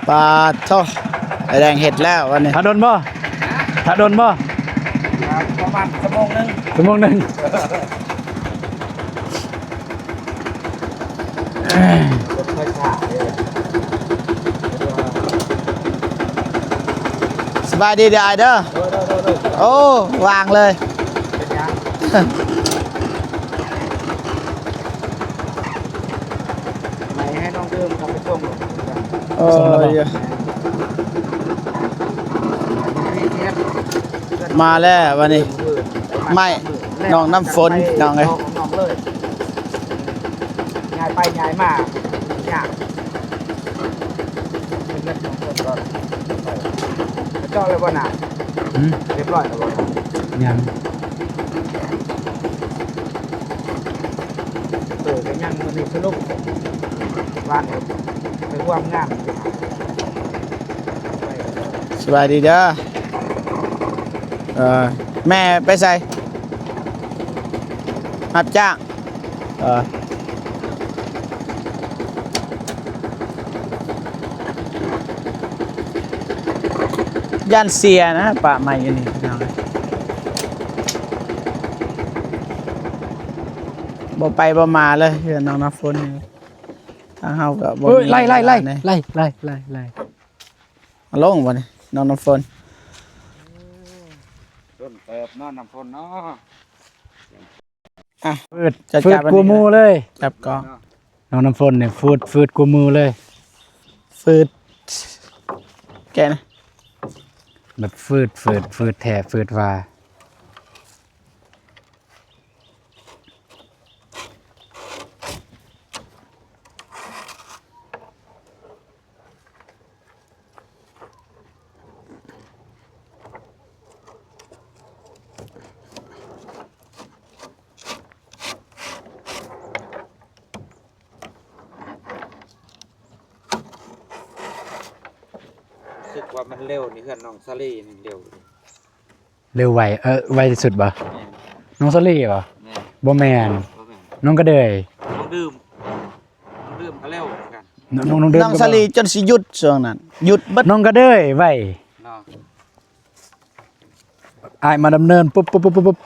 ປາດໂທ້ ໄອ້ແດງເຮັດແລ້ວວັນນີ້. ຖ້າດົນບໍ່? ຖ້າດົນບໍ່? ປະມານຊົ່ວໂມງໜຶ່ງ. ຊົ່ວໂມງໜຶ່ງ. ສະບາຍດີເດີອ້າຍເດີ. ໂອ້ ວ່າງເລີຍ. ໃຫ້ນ້ອງເດີມກັບໄປສົ່ງ. ເອີ ສົ່ງແລ້ວບໍ່? ມາແລ້ວບັດນີ້ ໄມ້ນ້ອງນ້ຳຝົນ ນ້ອງເອີຍ. ຍ້າຍໄປຍ້າຍມາຍາກ. ເຈາະແລ້ວບໍ່ນະ? ຫືມ? ຮຽບຮ້ອຍແລ້ວບໍ່ນະ? ຍັງ. ເອີ ກໍຍັງ ມື້ນີ້ສະຫຼຸບວ່າໄປຮ່ວມງານ. ສະບາຍດີເດີ. ເອີ ແມ່ໄປໃສ? ຮັບຈ້າງ. ເອີ ຢ້ານເສຍນະ ປະໄມ້ຢູ່ນີ້ພີ່ນ້ອງເອີຍ. ບໍ່ໄປບໍ່ມາເລີຍເຮືອນນ້ອງນ້ຳຝົນນີ້. ທາງເຮົາກໍບໍ່ມີ ເອີຍ ໄລ່ ໄລ່ ໄລ່ ເວລາແດ່ ໄລ່ ໄລ່ ໄລ່ ໄລ່. ເອົາລົງບັດນີ້ນ້ອງນ້ຳຝົນ. ດົນເຕີບເນາະ ນ້ຳຝົນເນາະ. ອ່ະ ຟືດ ຈັດ ຟືດກວ່າໝູ່ເລີຍ. ຈັບກ້ອງ. ນ້ອງນ້ຳຝົນນີ້ຟືດ ຟືດກວ່າໝູ່ເລີຍ. ຟືດ ແກະນະ. ແບບຟືດ ຟືດ ຟືດແທ້ຟືດວ່າ. ຮູ້ສຶກວ່າມັນເລັວນີ້ ເຮືອນນ້ອງສາລີນີ້ເລັວ. ເລັວໄວ ເອີ ໄວທີ່ສຸດບໍ່? ແມ່ນ. ນ້ອງສາລີບໍ່? ແມ່ນ. ບໍ່ແມ່ນ. ບໍ່ແມ່ນ. ນ້ອງກະເດີຍ. ນ້ອງດື່ມ ນ້ອງດື່ມກະເລັວຄືກັນ. ນ້ອງ ນ້ອງ ນ້ອງດື່ມ ນ້ອງສາລີຈົນຊິຢຸດຊ່ວງນັ້ນ ຢຸດເບິດ. ນ້ອງກະເດີຍໄວເນາະ. ອ້າຍມາດຳເນີນປຸບ ປຸບ ປຸບ ປຸບ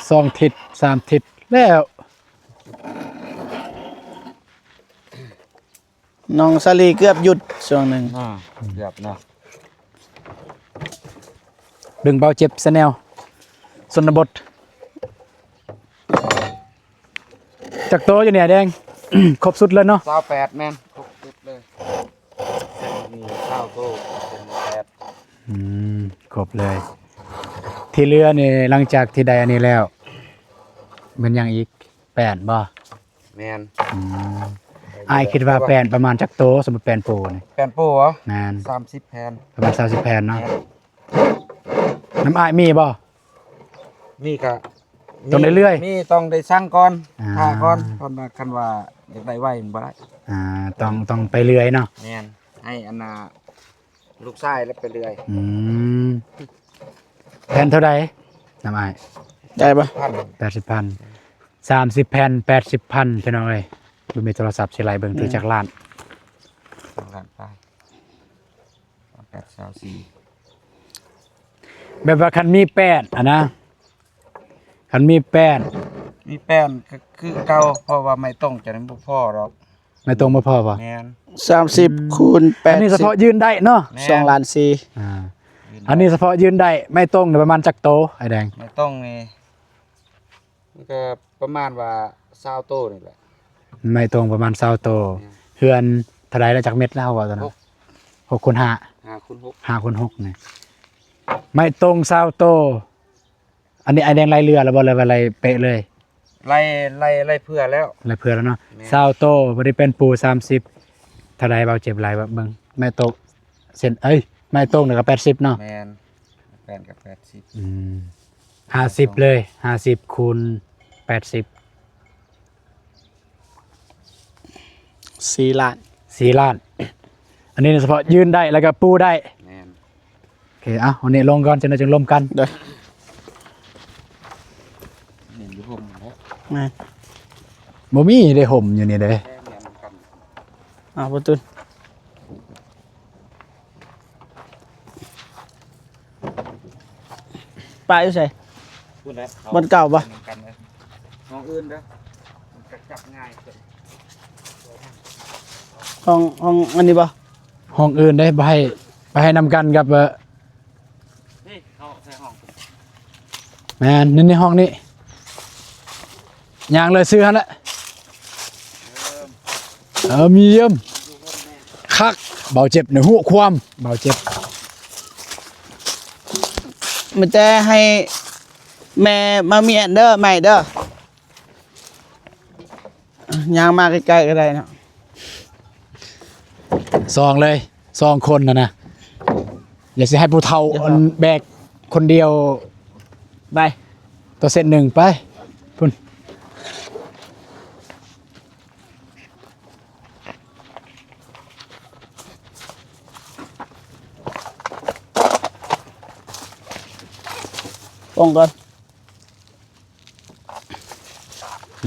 ສອງທິດສາມທິດແລ້ວ. ນ້ອງສາລີເກືອບຢຸດຊ່ວງໜຶ່ງ. ອ່າ ເກືອບເນາະ. ເບິ່ງເບົາເຈັບ Channel ຊົນນະບົດ. ຈັກໂຕຢູ່ນີ້ອ້າຍແດງ? ຄົບສຸດເລີຍເນາະ. ຊາວແປດ ແມ່ນ ຄົບສຸດເລີຍ. ມີຊາວໂຕ ເປັນແປດ. ອືມ ຄົບເລີຍ. ທີ່ເຫຼືອນີ້ ຫຼັງຈາກທີ່ໄດ້ອັນນີ້ແລ້ວ ແມ່ນຫຍັງອີກ? ແປ້ນບໍ່? ແມ່ນ. ອືມ ອ້າຍຄິດວ່າແປ້ນປະມານຈັກໂຕ? ສົມມຸດແປ້ນໂປນີ້. ແປ້ນໂປຫວາ? ແມ່ນ. ສາມສິບແຜ່ນ. ປະມານສາມສິບແຜ່ນເນາະ. ແມ່ນ. ນຳອ້າຍມີບໍ່? ມີກະ ຕ້ອງໄດ້ເລື່ອຍ. ມີ ມີ ຕ້ອງໄດ້ສັ່ງກ່ອນ. ອ່າ ຖ້າກ່ອນ ເພາະວ່າຄັນວ່າຢາກໄດ້ໄວມັນບໍ່ໄດ້. ອ່າ ຕ້ອງ ຕ້ອງໄປເລື່ອຍເນາະ. ແມ່ນ. ໃຫ້ອັນນ່າ ລູກຊາຍແລ້ວໄປເລື່ອຍ. ອືມ ແຜ່ນເທົ່າໃດນຳອ້າຍ? ໄດ້ບໍ່? ແປດສິບພັນ. ສາມສິບແຜ່ນ ແປດສິບພັນ ພີ່ນ້ອງເອີຍ. ບໍ່ມີໂທລະສັບຊິໄລ່ເບິ່ງ ອືມ ຖືກຈັກລ້ານ? ສອງລ້ານປາຍ. ແປດຊາວສີ່. ແບບວ່າຄັນມີແປ້ນຫັ້ນນະ ຄັນມີແປ້ນ ມີແປ້ນກໍຄືເກົ່າ ເພາະວ່າໄມ້ຕົງຈະບໍ່ພໍດອກ. ໄມ້ຕົງບໍ່ພໍບໍ່? ແມ່ນ. ສາມສິບ ອືມ ຄູນແປດສິບ ອັນນີ້ສະເພາະຢືນໄດ້ເນາະ. ແມ່ນ. ສອງລ້ານສີ່. ອ່າ ອັນນີ້ສະເພາະຢືນໄດ້. ໄມ້ຕົງນີ້ປະມານຈັກໂຕອ້າຍແດງ? ໄມ້ຕົງນີ້ມັນກໍປະມານວ່າຊາວໂຕນີ້ແຫຼະ. ໄມ້ຕົງປະມານຊາວໂຕ. ແມ່ນ. ເຮືອນເທົ່າໃດລະ ຈັກເມັດລະ ເຮົາເວົ້າຕອນນັ້ນ? ຫົກ ຫົກຄູນຫ້າ. ຫ້າຄູນຫົກ. ຫ້າຄູນຫົກນີ້ ໄມ້ຕົງຊາວໂຕ. ອັນນີ້ອ້າຍແດງໄລ່ເຫຼືອແລ້ວບໍ່ ຫຼືວ່າໄລ່ເປະເລີຍ? ໄລ່ ໄລ່ ໄລ່ເຜື່ອແລ້ວ. ໄລ່ເຜື່ອແລ້ວເນາະ. ແມ່ນ. ຊາວໂຕ ບັດນີ້ແປ້ນປູສາມສິບ. ເທົ່າໃດເບົາເຈັບໄລ່ເບິ່ງ? ໄມ້ໂຕ ເສັ້ນ ເອີຍ ໄມ້ຕົງນີ້ກໍແປດສິບເນາະ. ແມ່ນ. ແປດກໍແປດສິບ. ອືມ ຫ້າສິບເລີຍ. ຫ້າສິບຄູນແປດສິບ. ສີ່ລ້ານ. ສີ່ລ້ານ. ອັນນີ້ສະເພາະຢືນໄດ້ ແລ້ວກໍປູໄດ້. ແມ່ນ. ໂອເຄ ເອົາ ອັນນີ້ລົງກ່ອນ ຈັ່ງໃດຈຶ່ງລົມກັນ. ໂດຍ. ແມ່ນຢູ່ຮົ່ມແລ້ວ. ແມ່ນ. ບໍ່ມີເດ້ ຮົ່ມຢູ່ນີ້ເດ້. ແມ່ນນຳກັນ. ອ້າວ ບໍ່ຕື່ນ ປະຢູ່ໃສ? ພຸ້ນແຫຼະ ບ່ອນເກົ່າບໍ່? ນຳກັນເດີ ຫ້ອງອື່ນເດີ ມັນຈະຈັບງ່າຍຂຶ້ນ ຫ້ອງ ຫ້ອງອັນນີ້ບໍ່? ຫ້ອງອື່ນເດ້ ບໍ່ໃຫ້ ບໍ່ໃຫ້ນຳກັນກັບ ເອີ ນີ້ເຂົ້າໃສ່ຫ້ອງ ແມ່ນ ນີ້ ນີ້ຫ້ອງນີ້ ຍ່າງເລີຍຊື່ຫັ້ນແຫຼະ ເອີ ມີຢ້ຽມ ຄັກ ເບົາເຈັບໃນຫົວຄວາມ ເບົາເຈັບ ມີແຕ່ໃຫ້ແມ່ມາມ້ຽນເດີ ໃໝ່ເດີ. ຍ່າງມາໃກ້ໆກໍໄດ້ເນາະ ສອງເລີຍ ສອງຄົນຫັ້ນນະ ຢ່າຊິໃຫ້ຜູ້ເຖົ້າ ອັນ ແບກຄົນດຽວ ໄປ ຕໍ່ເສັ້ນໜຶ່ງ ໄປ ພຸ້ນ ປົງກ່ອນ.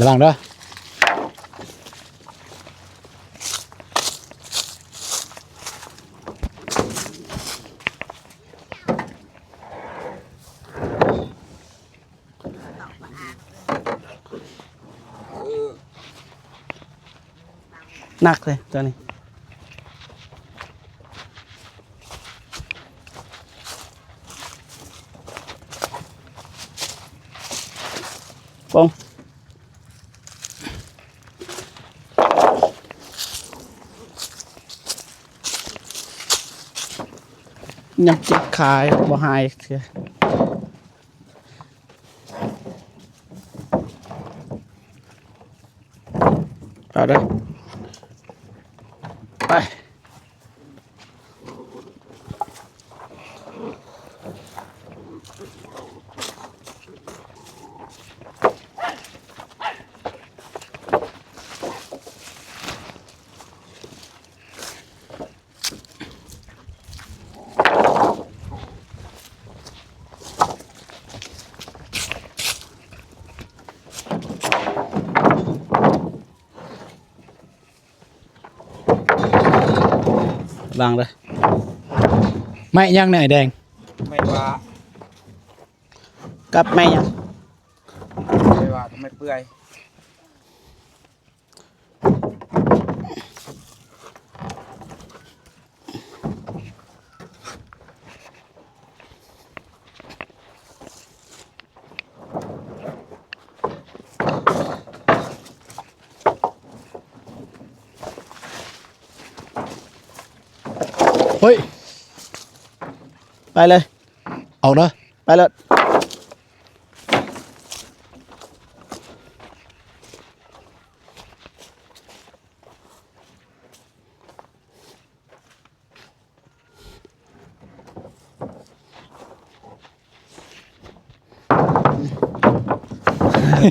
ລະວັງເດີ ໜັກເລີຍຕົວນີ້. ປົງ ຍັງເຈັບຂາ ບໍ່ຫາຍເທື່ອ. ເອົາເດີ ໄປ ວາງເດີ ໄມ້ຫຍັງແນ່ແດງ? ໄມ້ຫວ້າ ກັບໄມ້ຫຍັງ? ໄມ້ຫວ້າ ໄມ້ເປື່ອຍ. ເຮີ້ຍ ໄປເລີຍ ອອກເດີ ໄປເລີຍ.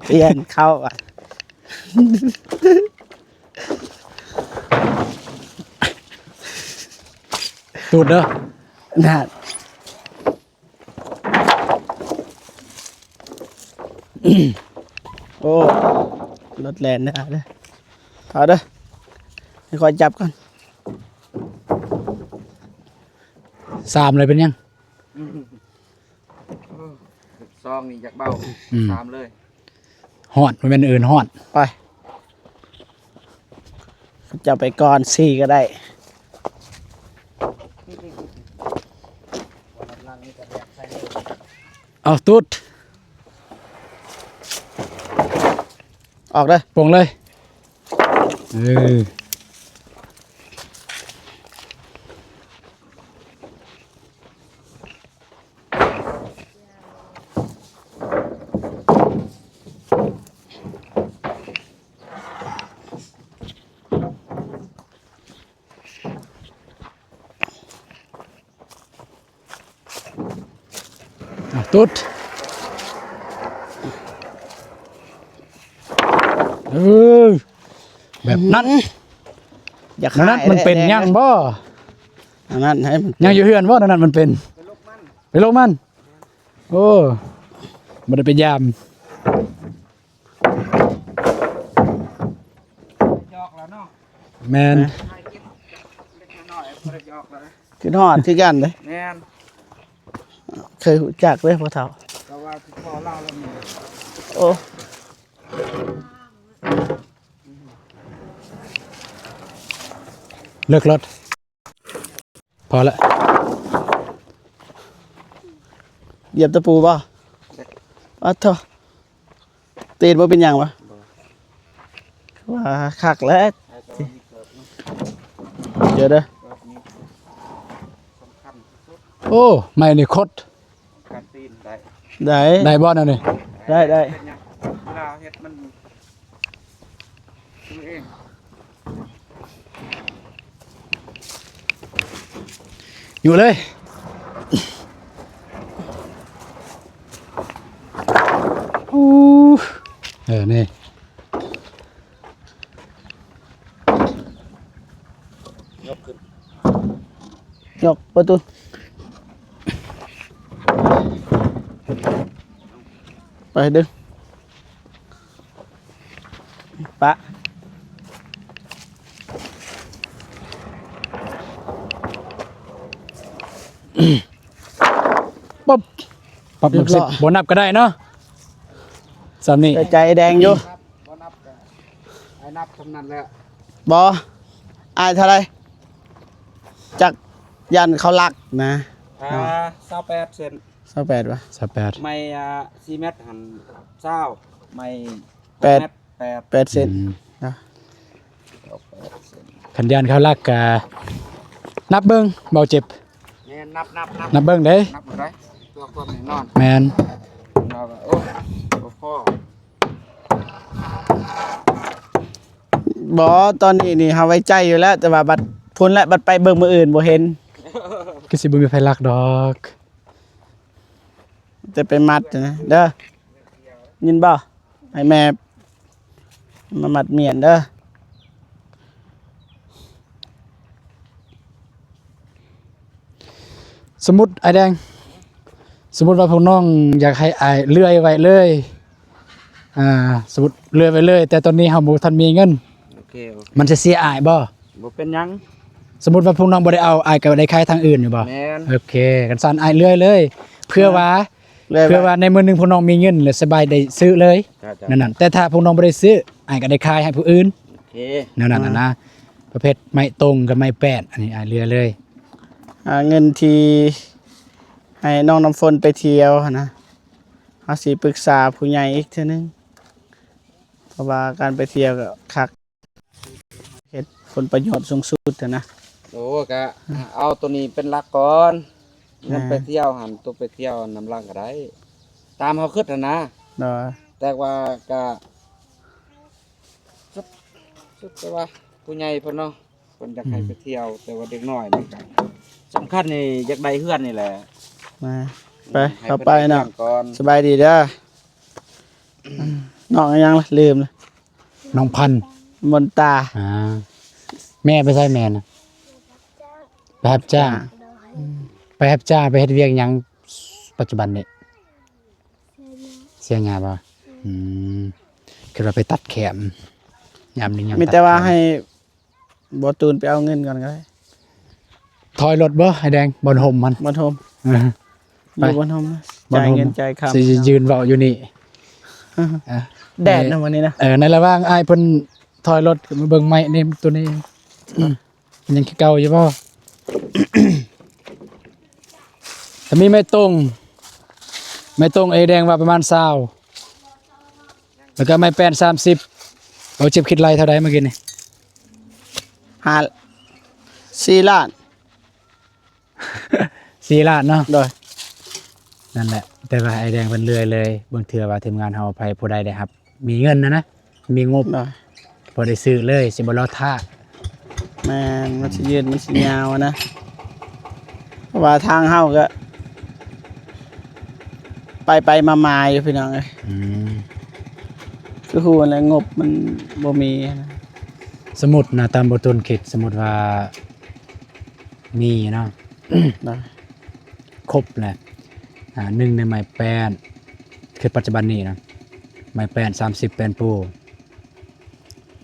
ປ່ຽນເຂົ້າ ຕູດເດີ ນາດ. ໂອ້ ລົດແລ່ນເດີ ເອົາເດີ ໃຫ້ຂ້ອຍຈັບກ່ອນ ສາມເລີຍເປັນຫຍັງ? ສອງນີ້ຢາກເບົາ ອືມ ສາມເລີຍ. ຮອດ ບໍ່ແມ່ນເອີ້ນຮອດ ໄປ ເຈົ້າໄປກ່ອນ ສີ່ກໍໄດ້ ເອົາ ຕູດ ອອກເດີ ປົງເລີຍ ເອີ. ອ່ະ ຕຸດ ເອີ ແບບນັ້ນ ອືມ ຢາກ ນັ້ນ ໃຫ້ ມັນເປັນ ແດ່ ຍັງບໍ່? ອັນນັ້ນໃຫ້ມັນ ຍັງຢູ່ເຮືອນບໍ່? ນັ້ນ ມັນເປັນ ໄປລົກມັນ ໂອ້ ບໍ່ໄດ້ໄປຢາມ ຢອກແລ້ວເນາະ ແມ່ນ ເອີ ນ້ອຍບໍ່ໄດ້ຢອກແລ້ວ ຄິດຮອດຄືກັນເດ້ ແມ່ນ ເຄີຍຮູ້ຈັກເດ້ພໍ່ເຖົ້າ ແຕ່ວ່າຊິພໍລາວແລ້ວນີ້ ໂອ້ ເລີກລົດ ພໍລະ ຢຽບຕະປູບໍ່? ອາໂທ້ ຕີນບໍ່ເປັນຫຍັງຫວາ? ບໍ່ ວ່າຄັກແລ້ວ ໃຫ້ເຈົ້າມີເກີບເນາະ ເດີເດີ ເກີບນີ້ສຳຄັນທີ່ສຸດ ໂອ້ ໄມ້ນີ້ຄົດ ກັນຕີນໄດ້ ໄດ້ ໄດ້ບໍ່ແນວນີ້? ໄດ້ ໄດ້ ເວລາເຮັດມັນ ຢູ່ເລີຍ ອູ້ ເອີ ນີ້ ຍົກຂຶ້ນ ຍົກປະຕູ ໄປດຶງ ປະ ປັບ ປັບ ຮຽບຮ້ອຍ ບໍ່ນັບກໍໄດ້ເນາະ ສ່ຳນີ້ ໃຈແດງຢູ່ ບໍ່ນັບກໍ ອ້າຍນັບສ່ຳນັ້ນແຫຼະ ບໍ່ ອ້າຍເທົ່າໃດ? ຈັກ ຢ້ານເຂົາລັກນະ ອ່າ ຊາວແປດເຊັນ ຊາວແປດຫວາ? ຊາວແປດ ໄມ້ ອ່າ ສີ່ແມັດຫັ້ນ ຊາວ ໄມ້ ແປດ ແມັດ ແປດ ແປດເຊັນ ອືມ ນະ ແປດເຊັນ ຄັນຢ້ານເຂົາລັກກະນັບເບິ່ງ ເບົາເຈັບ ແມ່ນ ນັບ ນັບ ນັບ ນັບເບິ່ງເດ້ ນັບເບິ່ງໄດ້ ເພື່ອຄວາມແນ່ນອນ ແມ່ນ ເຮົາກໍ ໂອ້ ບໍ່ພໍ ບໍ່ ຕອນນີ້ນີ້ເຮົາໄວ້ໃຈຢູ່ແລ້ວ ແຕ່ວ່າບັດພຸ້ນແຫຼະ ບັດໄປເບິ່ງມື້ອື່ນບໍ່ເຫັນ ຄືຊິບໍ່ມີໃຜລັກດອກ ຈະໄປມັດນະເດີ ຍິນບໍ່? ໃຫ້ແມ່ມາມັດມ້ຽນເດີ ສົມມຸດ ອ້າຍແດງ ສົມມຸດວ່າພວກນ້ອງຢາກໃຫ້ອ້າຍເລື່ອຍໄວ້ເລີຍ ອ່າ ສົມມຸດເລື່ອຍໄວ້ເລີຍ ແຕ່ຕອນນີ້ເຮົາບໍ່ທັນມີເງິນ ໂອເຄ ໂອເຄ ມັນຈະເສຍອ້າຍບໍ່? ບໍ່ເປັນຫຍັງ ສົມມຸດວ່າພວກນ້ອງບໍ່ໄດ້ເອົາ ອ້າຍກໍໄດ້ຂາຍທາງອື່ນຢູ່ບໍ່? ແມ່ນ ໂອເຄ ຄັນຊັ້ນອ້າຍເລື່ອຍເລີຍ ເພື່ອວ່າ ເພື່ອວ່າໃນມື້ໜຶ່ງພວກນ້ອງມີເງິນແລ້ວສະບາຍໄດ້ຊື້ເລີຍ ນັ້ນໆ ແຕ່ຖ້າພວກນ້ອງບໍ່ໄດ້ຊື້ ອ້າຍກໍໄດ້ຂາຍໃຫ້ຜູ້ອື່ນ ໂອເຄ ແນວນັ້ນນະ ປະເພດໄມ້ຕົງກັບໄມ້ແປ້ນ ອັນນີ້ອ້າຍເຫຼືອເລີຍ ຫາເງິນທີ່ໃຫ້ນ້ອງນ້ຳຝົນໄປທ່ຽວຫັ້ນນະ ເຮົາຊິປຶກສາຜູ້ໃຫຍ່ອີກເທື່ອໜຶ່ງ ເພາະວ່າການໄປທ່ຽວກໍຄັກ ເຮັດຜົນປະໂຫຍດສູງສຸດຫັ້ນນະ ໂອ້ ກະເອົາໂຕນີ້ເປັນຫຼັກກ່ອນ ແມ່ນ ນຳໄປທ່ຽວຫັ້ນ ໂຕໄປທ່ຽວນຳຫຼັງກໍໄດ້ ຕາມເຮົາຄິດຫັ້ນນະ ໂດຍ ແຕ່ວ່າກະ ສຸດ ສຸດແຕ່ວ່າຜູ້ໃຫຍ່ເພິ່ນເນາະ ເພິ່ນຢາກໃຫ້ ອືມ ໄປທ່ຽວ ແຕ່ວ່າເດັກນ້ອຍນີ້ກະສຳຄັນນີ້ ຢາກໄດ້ເຮືອນນີ້ແຫຼະ ມາ ໄປ ເຂົ້າໄປເນາະ ສະບາຍດີເດີ ນ້ອງຫຍັງລະ ລືມລະ ນ້ອງພັນ ມົນຕາ ອ່າ ແມ່ໄປໃສແມ່ນະ? ໄປຮັບຈ້າງ ໄປຮັບຈ້າງ ໄປເຮັດວຽກຫຍັງປັດຈຸບັນນີ້? ເສຍຫຍ້າບໍ່? ອືມ ຄືວ່າໄປຕັດແຄມ ຍາມນີ້ຍັງ ມີແຕ່ວ່າໃຫ້ບໍ່ຕູນໄປເອົາເງິນກ່ອນກໍໄດ້ ຖອຍລົດບໍ່ ອ້າຍແດງ? ບ່ອນຮົ່ມມັນ ບ່ອນຮົ່ມ ເອີ ຢູ່ບ່ອນຮົ່ມ ຈ່າຍເງິນຈ່າຍຄຳ ຊິຢືນເວົ້າຢູ່ນີ້ ແດດນະມື້ນີ້ນະ ເອີ ໃນລະຫວ່າງອ້າຍເພິ່ນຖອຍລົດ ມາເບິ່ງໄມ້ນີ້ ໂຕນີ້ ອືມ ຍັງຄືເກົ່າຢູ່ບໍ່? ຖ້າມີໄມ້ຕົງ ໄມ້ຕົງ ອ້າຍແດງວ່າປະມານຊາວ ແລ້ວກໍໄມ້ແປ້ນສາມສິບ ເອົາ ເຈັບຄິດໄລ່ເທົ່າໃດມື້ກີ້ນີ້? ຫ້າ ສີ່ລ້ານ ສີ່ລ້ານເນາະ ໂດຍ ນັ້ນແຫຼະ ແຕ່ວ່າອ້າຍແດງເພິ່ນເລື່ອຍເລີຍ ບາງເທື່ອວ່າທີມງານເຮົາໃຜຜູ້ໃດໄດ້ຮັບ ມີເງິນນະນະ ມີງົບ ໂດຍ ພໍໄດ້ຊື້ເລີຍ ຊິບໍ່ລໍຖ້າ ແມ່ນ ມັນຊິຍືດ ມັນຊິຍາວນະ ເພາະວ່າທາງເຮົາກໍໄປໆມາໆຢູ່ ພີ່ນ້ອງເອີຍ ອືມ ຄືຮູ້ແຫຼະ ງົບມັນບໍ່ມີນະ ສົມມຸດນະ ຕາມບໍ່ຕູນຄິດ ສົມມຸດວ່າ ມີເນາະ ນະ ຄົບແຫຼະ ອ່າ ໜຶ່ງໃນໄມ້ແປ້ນ ຄືປັດຈຸບັນນີ້ນະ ໄມ້ແປ້ນສາມສິບແປ້ນປູ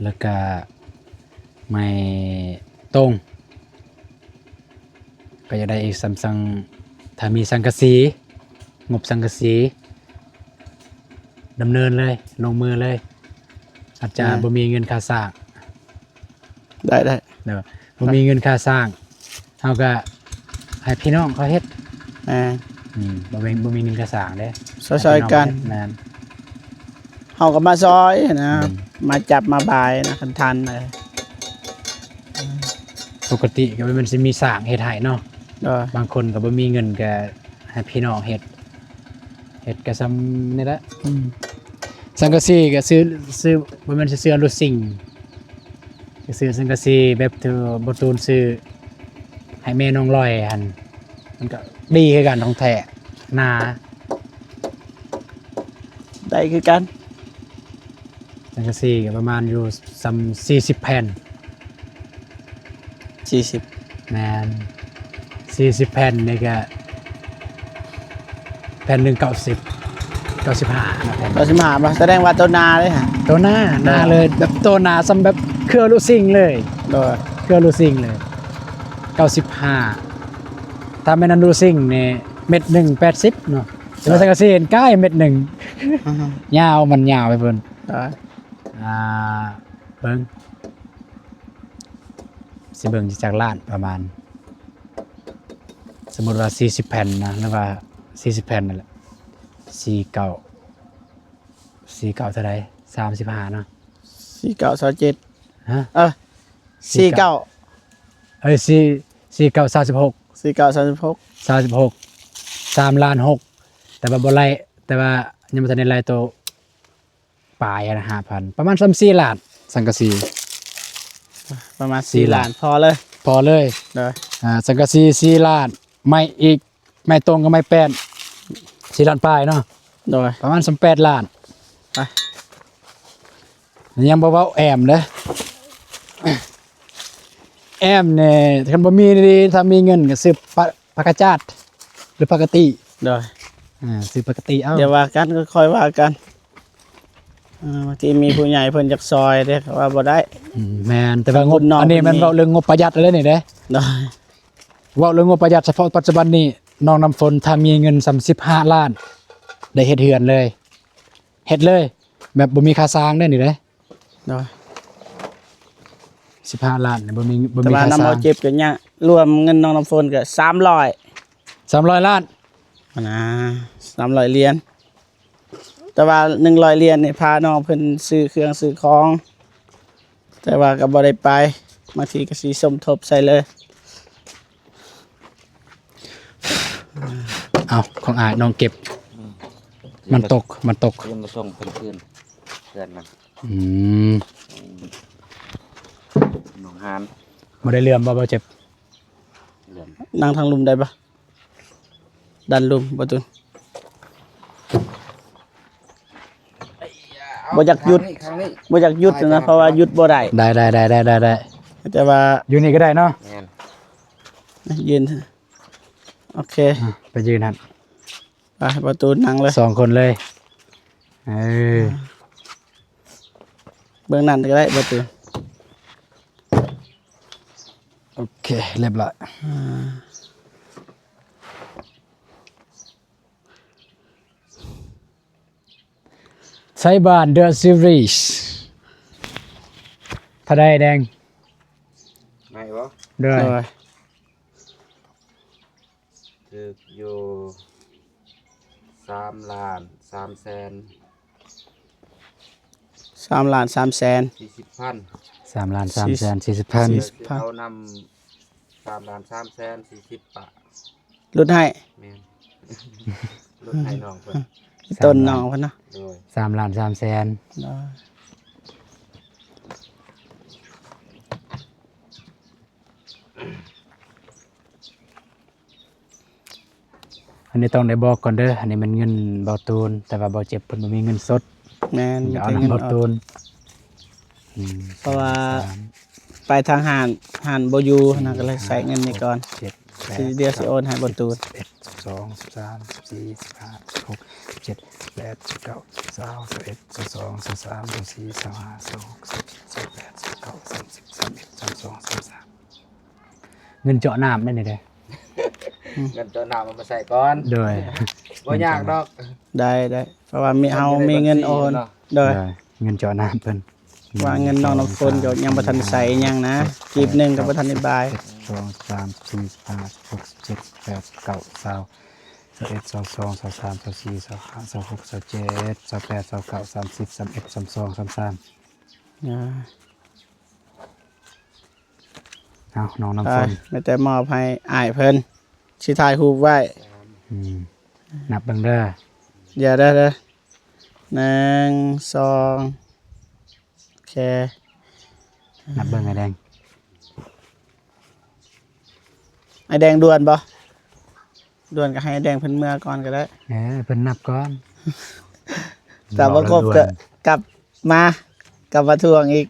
ແລ້ວກະໄມ້ຕົງ ກໍຢາກໄດ້ອີກສ່ຳສັງ ຖ້າມີສັງກະສີ ງົບສັງກະສີ ດຳເນີນເລີຍ ລົງມືເລີຍ ອາດຈະ ອ່າ ບໍ່ມີເງິນຄ່າສ້າງ. ໄດ້ ໄດ້ ເນາະ ບໍ່ມີເງິນຄ່າສ້າງ ເຮົາກໍໃຫ້ພີ່ນ້ອງເຂົາເຮັດ. ແມ່ນ ອືມ ບໍ່ມີ ບໍ່ມີເງິນຄ່າສ້າງເດ້ ຊ່ອຍໆກັນ. ແມ່ນ ເຮົາກໍມາຊ່ອຍນະ ອືມ ມາຈັບມາບາຍນະ ຄັນທັນ. ເອີ ປົກກະຕິກໍແມ່ນຊິມີຊ່າງເຮັດໃຫ້ເນາະ. ເອີ ບາງຄົນກໍບໍ່ມີເງິນ ກໍໃຫ້ພີ່ນ້ອງເຮັດ ເຮັດກໍສ່ຳນີ້ແຫຼະ. ອືມ ສັງກະສີກໍຊື້ ຊື້ ບໍ່ແມ່ນຊິຊື້ອາລູຊິງ ຊື້ສັງກະສີແບບທີ່ບໍ່ຕູນຊື້ໃຫ້ແມ່ນ້ອງລອຍຫັ້ນ ມັນກໍດີຄືກັນ ຂອງແທ້ ໜາ ໄດ້ຄືກັນ. ສັງກະສີກໍປະມານຢູ່ສ່ຳສີ່ສິບແຜ່ນ. ສີ່ສິບ ແມ່ນ ສີ່ສິບແຜ່ນນີ້ກະ ແຜ່ນໜຶ່ງເກົ້າສິບ ເກົ້າສິບຫ້າເນາະ ເກົ້າສິບຫ້າບໍ່? ສະແດງວ່າໂຕໜາເດ້ຫະ ໂຕໜາ ໜາເລີຍ ແບບໂຕໜາສ່ຳແບບເຄືອລູຊິງເລີຍ. ໂດຍ ເຄືອລູຊິງເລີຍ ເກົ້າສິບຫ້າ. ຖ້າແມ່ນອັນລູຊິງນີ້ເມັດໜຶ່ງແປດສິບເນາະ ແຕ່ວ່າສັງກະສີເຫັນກາຍເມັດໜຶ່ງ ອືຮຶ ຍາວ ມັນຍາວໄປພຸ້ນ. ໂດຍ ອ່າ ເບິ່ງ ຊິເບິ່ງຊິຈັກລ້ານ ປະມານ ສົມມຸດວ່າສີ່ສິບແຜ່ນນະ ຫຼືວ່າສີ່ສິບແຜ່ນນັ້ນແຫຼະ ສີ່ເກົ້າ ສີ່ເກົ້າເທົ່າໃດ ສາມສິບຫ້າເນາະ ສີ່ເກົ້າຊາວເຈັດ ຮະ ເອີ ສີ່ເກົ້າ ເອີ ສີ່ ສີ່ເກົ້າ ສາມສິບຫົກ ສີ່ເກົ້າ ສາມສິບຫົກ ສາມສິບຫົກ ສາມລ້ານຫົກ ແຕ່ວ່າບໍ່ໄລ່ ແຕ່ວ່າຍັງບໍ່ທັນໄດ້ໄລ່ໂຕ ປາຍຫັ້ນນະ ຫ້າພັນ ປະມານສ່ຳສີ່ລ້ານ ສັງກະສີ ປະມານສີ່ລ້ານ ສີ່ລ້ານ ພໍເລີຍ ພໍເລີຍ. ໂດຍ ອ່າ ສັງກະສີສີ່ລ້ານ ໄມ້ອີກ ໄມ້ຕົງກັບໄມ້ແປ້ນສີ່ລ້ານປາຍເນາະ. ໂດຍ ປະມານສ່ຳແປດລ້ານ. ໄປ ຍັງບໍ່ເວົ້າແອ້ມເດີ້ ແອ້ມນີ້ ຄັນບໍ່ມີດີໆ ຖ້າມີເງິນກໍຊື້ປາ ຜັກກາດຈາດ ຫຼື ປົກກະຕິ. ໂດຍ ອ່າ ຊື້ປົກກະຕິເອົາ ດຽວວ່າກັນ ຄ່ອຍວ່າກັນ. ເອີ ບາງທີມີຜູ້ໃຫຍ່ເພິ່ນຢາກຊ່ອຍເດ້ ເຂົາວ່າບໍ່ໄດ້. ອືມ ແມ່ນ ແຕ່ວ່າງົບ ອັນນີ້ແມ່ນເວົ້າເລື່ອງງົບປະຢັດເລີຍນີ້ເດ້. ໂດຍ ເວົ້າເລື່ອງງົບປະຢັດສະເພາະປັດຈຸບັນນີ້ ນ້ອງນ້ຳຝົນ ຖ້າມີເງິນສ່ຳສິບຫ້າລ້ານ ໄດ້ເຮັດເຮືອນເລີຍ ເຮັດເລີຍ ແບບບໍ່ມີຄ່າສ້າງເດ້ນີ້ເດ້. ໂດຍ ສິບຫ້າລ້ານນີ້ ບໍ່ມີ ບໍ່ມີ ແຕ່ວ່ານຳ ຄ່າສ້າງ ເອົາເຈັບກໍຍາກ ລວມເງິນນ້ອງນ້ຳຝົນກໍສາມຮ້ອຍ ສາມຮ້ອຍລ້ານ ຫັ້ນນະ ສາມຮ້ອຍຫຼຽນ. ແຕ່ວ່າໜຶ່ງຮ້ອຍຫຼຽນນີ້ ພານ້ອງເພິ່ນຊື້ເຄື່ອງຊື້ຂອງ ແຕ່ວ່າກໍບໍ່ໄດ້ໄປ ບາງທີກໍຊິສົມທົບໃສ່ເລີຍ. ເອົາ ຂອງອ້າຍນ້ອງເກັບ ອືມ ມັນຕົກ ມັນຕົກ ເພິ່ນມາສົ່ງເພິ່ນຄືນເຮືອນມັນ. ອືມ ໜອງຫານ ບໍ່ໄດ້ເຫຼື່ອມບໍ່ ບໍ່ເຈັບ ເຫຼື່ອມ ນັ່ງທາງລຸ່ມໄດ້ບໍ່? ດັນລຸ່ມ ບໍ່ຕຸນ ບໍ່ຢາກຢຸດ ຂ້າງນີ້ ຂ້າງນີ້ ບໍ່ຢາກຢຸດນະ ເພາະວ່າຢຸດບໍ່ໄດ້. ໄດ້ ໄດ້ ແຕ່ວ່າຢູ່ນີ້ກໍໄດ້ເນາະ. ແມ່ນ ຢືນ ໂອເຄ ອ່ະ ໄປຢືນຫັ້ນ ໄປ ປະຕູນັ່ງເລີຍ ສອງຄົນເລີຍ. ເອີ ເບື້ອງນັ້ນກໍໄດ້ ປະຕູ. ໂອເຄ ລຽບຮ້ອຍ. ອ່າ ໄຊບ້ານ The Series ເທົ່າໃດແດງ? ໄມ້ບໍ່? ໂດຍ ໂດຍ ຖືກຢູ່ສາມລ້ານສາມແສນ ສາມລ້ານສາມແສນ ສີ່ສິບພັນ ສາມລ້ານສາມແສນສີ່ສິບພັນ ສີ່ສິບພັນ ເອົານຳ ສາມລ້ານສາມແສນສີ່ສິບປະ ຫຼຸດໃຫ້ ແມ່ນ ຫຼຸດໃຫ້ນ້ອງເພິ່ນ ຕົ້ນນ້ອງເພິ່ນເນາະ ໂດຍ ສາມລ້ານສາມແສນ ໂດຍ. ອັນນີ້ຕ້ອງໄດ້ບອກກ່ອນເດີ ອັນນີ້ແມ່ນເງິນເບົາຕູນ ແຕ່ວ່າເບົາເຈັບເພິ່ນບໍ່ມີເງິນສົດ ແມ່ນ ເອົານຳເບົາຕູນ ອືມ ເພາະວ່າໄປທາງຮ້ານ ຮ້ານບໍ່ຢູ່ຫັ້ນນະ ກໍເລີຍໃຊ້ເງິນນີ້ກ່ອນ ເຈັດ ແປດ ດຽວຊິໂອນໃຫ້ເບົາຕູນ ສິບເອັດ ສິບສອງ ສິບສາມ ສິບສີ່ ສິບຫ້າ ສິບຫົກ ສິບເຈັດ ສິບແປດ ສິບເກົ້າ ຊາວ ຊາວເອັດ ຊາວສອງ ຊາວສາມ ຊາວສີ່ ຊາວຫ້າ ຊາວຫົກ ຊາວເຈັດ ຊາວແປດ ຊາວເກົ້າ ສາມສິບ ສາມເອັດ ສາມສອງ ສາມສາມ ເງິນເຈາະນ້ຳໄດ້ນີ້ເດ້ ເງິນເຈາະນ້ຳເອົາມາໃສ່ກ່ອນ ໂດຍ ບໍ່ຍາກດອກ ໄດ້ ໄດ້ ເພາະວ່າມີ ເຮົາມີເງິນໂອນ ເງິນຢູ່ໃນບັນຊີເນາະ ໂດຍ ໂດຍ ເງິນເຈາະນ້ຳເພິ່ນ ວ່າເງິນນ້ອງນ້ຳຝົນກໍຍັງບໍ່ທັນໃສ່ຫຍັງນະ ກີບໜຶ່ງກໍບໍ່ທັນໄດ້ບາຍ ສອງ ສາມ ສີ່ ຫ້າ ຫົກ ເຈັດ ແປດ ເກົ້າ ຊາວ ຊາວເອັດ ຊາວສອງ ຊາວສາມ ຊາວສີ່ ຊາວຫ້າ ຊາວຫົກ ຊາວເຈັດ ຊາວແປດ ຊາວເກົ້າ ສາມສິບ ສາມເອັດ ສາມສອງ ສາມສາມ ອ່າ ເອົາ ນ້ອງນ້ຳຝົນ ໄປ ມີແຕ່ມອບໃຫ້ອ້າຍເພິ່ນ ຊິຖ່າຍຮູບໄວ້ ອືມ ນັບເບິ່ງເດີ ດຽວເດີ ເດີ ໜຶ່ງ ສອງ ໂອເຄ ນັບເບິ່ງອ້າຍແດງ ອ້າຍແດງດ່ວນບໍ່? ດ່ວນກໍໃຫ້ອ້າຍແດງເພິ່ນເມືອກ່ອນກໍໄດ້ ເອີ ເພິ່ນນັບກ່ອນ ຖ້າບໍ່ຄົບກໍກັບມາ ກັບມາທວງອີກ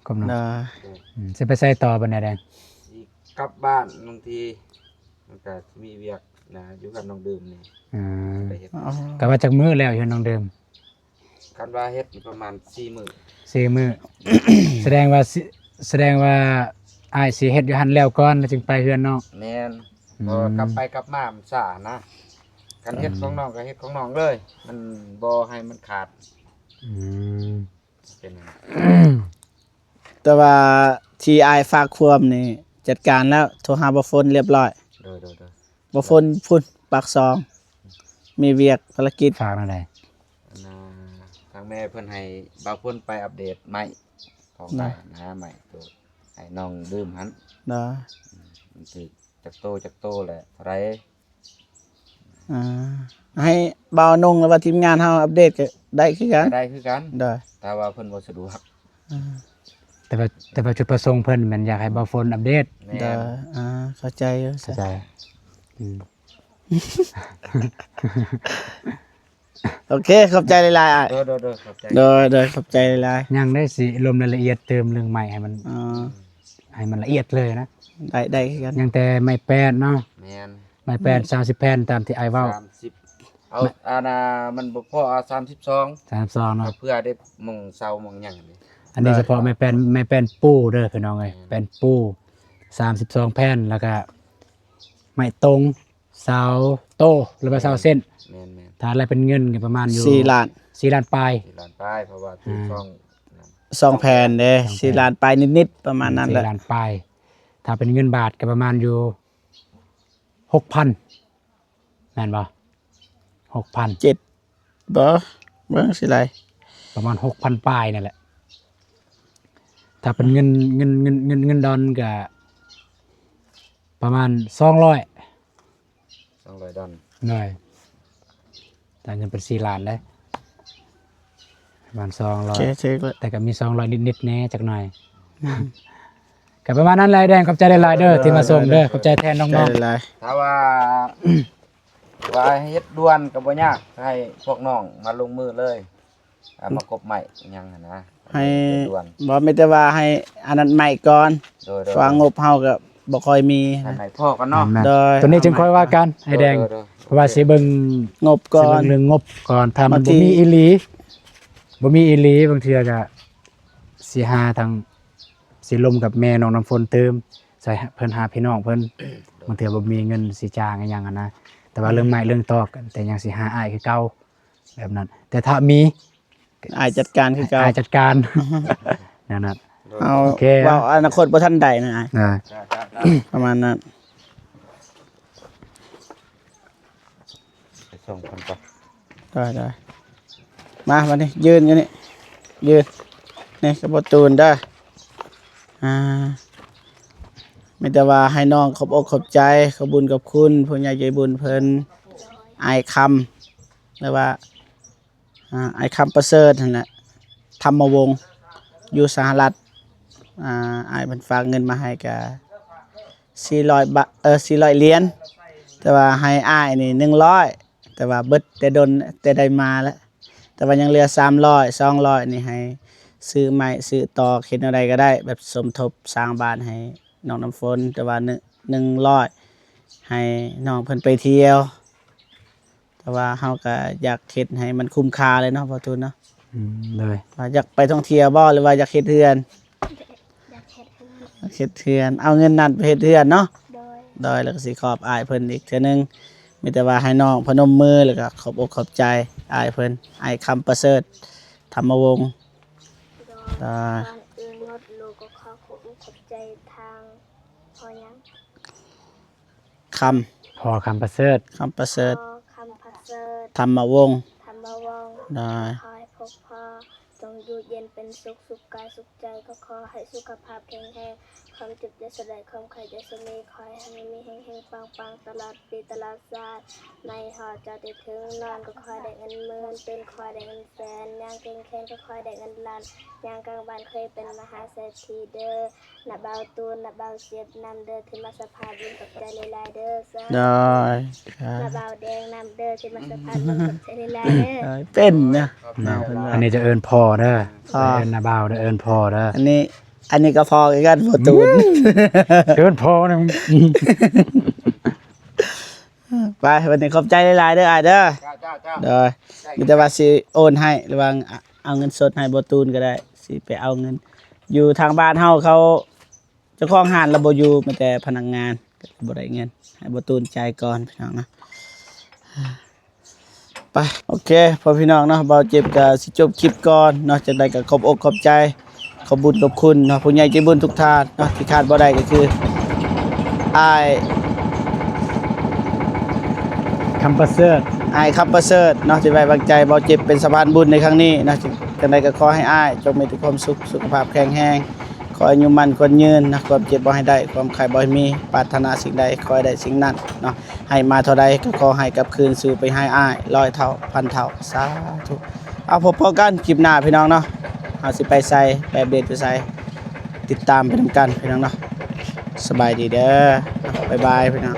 ຄົບເນາະ ອືມ ຊິໄປໃສຕໍ່ບັດນີ້ແດງ? ຊິກັບບ້ານ ບາງທີມັນກໍມີວຽກນະ ຢູ່ກັບນ້ອງດື່ມນີ້ ອືມ ໄປເຮັດ ອໍ ກະວ່າຈັກມື້ແລ້ວຢູ່ນຳນ້ອງດື່ມ? ຄັນວ່າເຮັດນີ້ປະມານສີ່ມື້ ສີ່ມື້ ສະແດງວ່າ ສະ ສະແດງວ່າອ້າຍຊິເຮັດຢູ່ຫັ້ນແລ້ວກ່ອນ ແລ້ວຈຶ່ງໄປເຮືອນນ້ອງ ແມ່ນ ອືມ ເພາະວ່າກັບໄປກັບມາມັນຊ້ານະ ຄັນເຮັດ ອືມ ຂອງນ້ອງກໍເຮັດຂອງນ້ອງເລີຍ ມັນບໍ່ໃຫ້ມັນຂາດ ອືມ ເປັນຫຍັງ ແຕ່ວ່າທີ່ອ້າຍຝາກຄວາມນີ້ຈັດການແລ້ວ ໂທຫາບ່າວຝົນລຽບລ້ອຍ ໂດຍ ໂດຍ ໂດຍ ບ່າວຝົນພຸ້ນປາກຊ່ອງ ມີວຽກພາລະກິດ ຝາກແນວໃດ? ອັນນ່າ ທາງແມ່ເພິ່ນໃຫ້ບ່າວຝົນໄປອັບເດດໄມ້ຂອງ ນະ ອ້າຍນະ ໄມ້ໂຕໃຫ້ນ້ອງດື່ມຫັ້ນ ນະ ອືມ ມັນຖືກຈັກໂຕ ຈັກໂຕແຫຼະ ເທົ່າໃດ ອ່າ ໃຫ້ບ່າວນົງ ຫຼືວ່າທີມງານເຮົາອັບເດດກໍໄດ້ຄືກັນ ໄດ້ຄືກັນ ໂດຍ ແຕ່ວ່າເພິ່ນບໍ່ສະດວກ ອ່າ ແຕ່ວ່າ ແຕ່ວ່າຈຸດປະສົງເພິ່ນແມ່ນຢາກໃຫ້ບ່າວຝົນອັບເດດ ແມ່ນ ໂດຍ ອ່າ ເຂົ້າໃຈຢູ່ ເຂົ້າໃຈ ອືມ ໂອເຄ ຂອບໃຈຫຼາຍໆ ອ້າຍ ໂດຍ ໂດຍ ໂດຍ ຂອບໃຈ ໂດຍ ໂດຍ ຂອບໃຈຫຼາຍໆ ຍັງໄດ້ຊິລົມລາຍລະອຽດຕື່ມເລື່ອງໄມ້ໃຫ້ມັນ ອ່າ ໃຫ້ມັນລະອຽດເລີຍນະ ໄດ້ ໄດ້ຄືກັນ ຍັງແຕ່ໄມ້ແປ້ນເນາະ ແມ່ນ ໄມ້ແປ້ນ ອືມ ສາມສິບແຜ່ນຕາມທີ່ອ້າຍເວົ້າ ສາມສິບ ເອົາ ອັນນ່າ ມັນບໍ່ພໍ ເອົາສາມສິບສອງ ສາມສິບສອງເນາະ ເພື່ອໄດ້ໝ່ອງເສົາໝ່ອງຫຍັງນີ້ ອັນນີ້ສະເພາະໄມ້ແປ້ນ ໄມ້ແປ້ນປູເດີພີ່ນ້ອງເອີຍ ແປ້ນປູ ສາມສິບສອງແຜ່ນ ແລ້ວກະໄມ້ຕົງ ຊາວໂຕ ຫຼືວ່າຊາວເສັ້ນ ແມ່ນໆ ຖ້າລະເປັນເງິນກໍປະມານຢູ່ ສີ່ລ້ານ ສີ່ລ້ານປາຍ ສີ່ລ້ານປາຍ ເພາະວ່າຖືກ ອ່າ ສອງ ສອງແຜ່ນເດ້ ສອງແຜ່ນ ສີ່ລ້ານປາຍນິດໆ ປະມານນັ້ນແຫຼະ ສີ່ລ້ານປາຍ ຖ້າເປັນເງິນບາດກໍປະມານຢູ່ຫົກພັນ ແມ່ນບໍ່? ຫົກພັນ ເຈັດ ບໍ່ ເບິ່ງຊິໄຫຼ ປະມານຫົກພັນປາຍນັ້ນແຫຼະ ຖ້າເປັນເງິນ ເງິນ ເງິນ ເງິນ ເງິນດອນກະປະມານສອງຮ້ອຍ ສອງຮ້ອຍດອນ ໂດຍ ແຕ່ເງິນເປັນສີ່ລ້ານເດ້ ປະມານສອງຮ້ອຍ ໂອເຄ ຖືກແລ້ວ ແຕ່ກໍມີສອງຮ້ອຍນິດໆແດ່ຈັກໜ້ອຍ ອືມ ກໍປະມານນັ້ນແຫຼະ ແດງ ຂອບໃຈຫຼາຍໆເດີ ໂດຍ ທີ່ມາສົ່ງເດີ ໂດຍ ຂອບໃຈແທນນ້ອງໆ ຂອບໃຈຫຼາຍໆ ຖ້າວ່າ ວ່າເຮັດດ່ວນກໍບໍ່ຍາກ ໃຫ້ພວກນ້ອງມາລົງມືເລີຍ ເອົາມາກົບໄມ້ຫຍັງຫັ້ນນະ ໃຫ້ ເຮັດດ່ວນ ບໍ່ ມີແຕ່ວ່າໃຫ້ອັນນັ້ນໄມ້ກ່ອນ ໂດຍໆ ເພາະວ່າງົບເຮົາກໍບໍ່ຄ່ອຍມີ ໃຫ້ໄມ້ພໍກັນເນາະ ແມ່ນໆ ໂດຍ ຕົວນີ້ຈຶ່ງຄ່ອຍວ່າກັນ ໂດຍ ອ້າຍແດງ ໂດຍໆ ເພາະວ່າຊິເບິ່ງງົບກ່ອນ ຊິເບິ່ງເລື່ອງງົບກ່ອນ ຖ້າມັນບໍ່ມີອີ່ຫຼີ ບໍ່ມີອີ່ຫຼີ ບາງເທື່ອກໍຊິຫາທາງ ຊິລົມກັບແມ່ນ້ອງນ້ຳຝົນຕື່ມ ໃສ່ເພິ່ນຫາພີ່ນ້ອງເພິ່ນ ບາງເທື່ອບໍ່ມີເງິນຊິຈ້າງອີ່ຫຍັງຫັ້ນນະ ແຕ່ວ່າເລື່ອງໄມ້ເລື່ອງຕອກ ແຕ່ຍັງຊິຫາອ້າຍຄືເກົ່າ ແບບນັ້ນ ແຕ່ຖ້າມີ ອ້າຍຈັດການຄືເກົ່າ ອ້າຍຈັດການ ແນວນັ້ນ ເອົາ ໂອເຄ ເວົ້າອະນາຄົດບໍ່ທັນໄດ້ນະອ້າຍ ອ່າ ປະມານນັ້ນ ໄປສົ່ງເພິ່ນກ່ອນ ໄດ້ໆ ມາບັດນີ້ ຢືນຢູ່ນີ້ ຢືນ ນີ້ກັບພໍ່ຕູນເດີ ອ່າ ມີແຕ່ວ່າໃຫ້ນ້ອງຂອບອົກຂອບໃຈ ຂອບບຸນຂອບຄຸນຜູ້ໃຫຍ່ໃຈບຸນເພິ່ນ ອ້າຍຄຳ ຫຼືວ່າ ອ່າ ອ້າຍຄຳປະເສີດຫັ້ນແຫຼະ ທຳມະວົງ ຢູ່ສະຫະລັດ ອ່າ ອ້າຍເພິ່ນຝາກເງິນມາໃຫ້ກະສີ່ຮ້ອຍບາດ ເອີ ສີ່ຮ້ອຍຫຼຽນ ແຕ່ວ່າໃຫ້ອ້າຍນີ້ໜຶ່ງຮ້ອຍ ແຕ່ວ່າເບິດແຕ່ດົນ ແຕ່ໄດ້ມາແລ້ວ ແຕ່ວ່າຍັງເຫຼືອສາມຮ້ອຍ ສອງຮ້ອຍນີ້ໃຫ້ຊື້ໄມ້ຊື້ຕອກ ເຮັດແນວໃດກໍໄດ້ ແບບສົມທົບສ້າງບ້ານໃຫ້ນ້ອງນ້ຳຝົນ ແຕ່ວ່າໜຶ່ງ ໜຶ່ງຮ້ອຍໃຫ້ນ້ອງເພິ່ນໄປທ່ຽວ ແຕ່ວ່າເຮົາກໍຢາກເຮັດໃຫ້ມັນຄຸ້ມຄ່າເລີຍເນາະ ພໍ່ຕູນເນາະ ອືມ ໂດຍ ວ່າຢາກໄປທ່ອງທ່ຽວບໍ່ ຫຼືວ່າຢາກເຮັດເຮືອນ? ຢາກເຮັດເຮືອນ ເຮັດເຮືອນ ເອົາເງິນນັ້ນໄປເຮັດເຮືອນເນາະ. ໂດຍ ໂດຍ ແລ້ວກໍຊິຂອບອ້າຍເພິ່ນອີກເທື່ອໜຶ່ງ. ມີແຕ່ວ່າໃຫ້ນ້ອງພະນົມມື ແລ້ວກໍຂອບອົກຂອບໃຈອ້າຍເພິ່ນ ອ້າຍຄຳປະເສີດ ທຳມະວົງ. ໂດຍ ໂດຍ ກ່ອນອື່ນໝົດ ລູກກໍຂໍຂອບອົກຂອບໃຈທາງພໍ່ຫຍັງ? ຄຳ ພໍ່ຄຳປະເສີດ ຄຳປະເສີດ ພໍ່ຄຳປະເສີດ ທຳມະວົງ ທຳມະວົງ. ໂດຍ ຂໍໃຫ້ພວກພໍ່ ຈົ່ງຢູ່ເຢັນເປັນສຸກ ສຸກກາຍສຸກໃຈ. ກໍຂໍໃຫ້ສຸຂະພາບແຂງແຮງ ຄວາມເຈັບຢ່າສະໄດ້ ຄວາມໄຂ້ຢ່າສະມີ. ຂໍໃຫ້ມີແຮງໆ ປັງໆ ຕະຫຼອດປີຕະຫຼອດຊາດ. ໃນຮອດເຈົ້າໄດ້ເຖິງ ນອນກໍຂໍໃຫ້ໄດ້ເງິນໝື່ນ ຕື່ນຂໍໃຫ້ໄດ້ເງິນແສນ. ຍ່າງແຂງແຂງກໍຂໍໃຫ້ໄດ້ເງິນລ້ານ. ຍ່າງກາງບ້ານເຄີຍເປັນມະຫາເສດຖີເດີ. ນ້າບ່າວຕູນ ນ້າບ່າວເຈັບນຳເດີ ທີ່ມາສະພາດບຸນ ຂອບໃຈຫຼາຍໆເດີ. ສາທຸ ໂດຍ ນ້າບ່າວແດງນຳເດີ ທີ່ມາສະພາດບຸນ ຂອບໃຈຫຼາຍໆເດີ. ເອີ ເປັນນະ ເນາະ ເພິ່ນວ່າ ອັນນີ້ຈະເອີ້ນພໍ່ເດີ ພໍ່ ເອີ້ນນ້າບ່າວເດີ ເອີ້ນພໍ່ເດີ. ອັນນີ້ ອັນນີ້ກໍພໍ່ຄືກັນ ພໍ່ຕູນ ເອີ້ນພໍ່ນຳ. ໄປ ວັນນີ້ຂອບໃຈຫຼາຍໆເດີອ້າຍເດີ. ເຈົ້າ ເຈົ້າ ເຈົ້າ ໂດຍ ມີແຕ່ວ່າຊິໂອນໃຫ້ ລະຫວ່າງ ອາ ເອົາເງິນສົດໃຫ້ບໍ່ຕູນກໍໄດ້ ຊິໄປເອົາເງິນ ຢູ່ທາງບ້ານເຮົາເຂົາ ເຈົ້າຂອງຮ້ານລະບໍ່ຢູ່ ມີແຕ່ພະນັກງານ ກໍບໍ່ໄດ້ເງິນ ໃຫ້ບໍ່ຕູນຈ່າຍກ່ອນພີ່ນ້ອງເນາະ. ໄປ ໂອເຄ ພໍ່ພີ່ນ້ອງເນາະ ບ່າວເຈັບກໍຊິຈົບຄລິບກ່ອນເນາະ. ຈັ່ງໃດກໍຂອບອົກຂອບໃຈ ຂອບບຸນຂອບຄຸນເນາະ ຜູ້ໃຫຍ່ໃຈບຸນທຸກທ່ານເນາະ ທີ່ຂາດບໍ່ໄດ້ກໍຄືອ້າຍຄຳປະເສີດ ອ້າຍຄຳປະເສີດເນາະ ທີ່ໄວ້ວາງໃຈບ່າວເຈັບເປັນສະພານບຸນໃນຄັ້ງນີ້ເນາະ. ຈັ່ງໃດກໍຂໍໃຫ້ອ້າຍຈົ່ງມີແຕ່ຄວາມສຸກ ສຸຂະພາບແຂງແຮງ ຂໍອາຍຸໝັ້ນຂວັນຍືນເນາະ ຄວາມເຈັບບໍ່ໃຫ້ໄດ້ ຄວາມໄຂ້ບໍ່ໃຫ້ມີ ປາດຖະໜາສິ່ງໃດຂໍໃຫ້ໄດ້ສິ່ງນັ້ນເນາະ. ໃຫ້ມາເທົ່າໃດກໍຂໍໃຫ້ກັບຄືນສູ່ໄປໃຫ້ອ້າຍຮ້ອຍເທົ່າພັນເທົ່າ ສາທຸ. ເອົາ ພົບພໍ້ກັນຄລິບໜ້າພີ່ນ້ອງເນາະ ເຮົາຊິໄປໃສ ໄປອັບເດດຢູ່ໃສ ຕິດຕາມໄປນຳກັນພີ່ນ້ອງເນາະ. ສະບາຍດີເດີ ບາຍບາຍພີ່ນ້ອງ.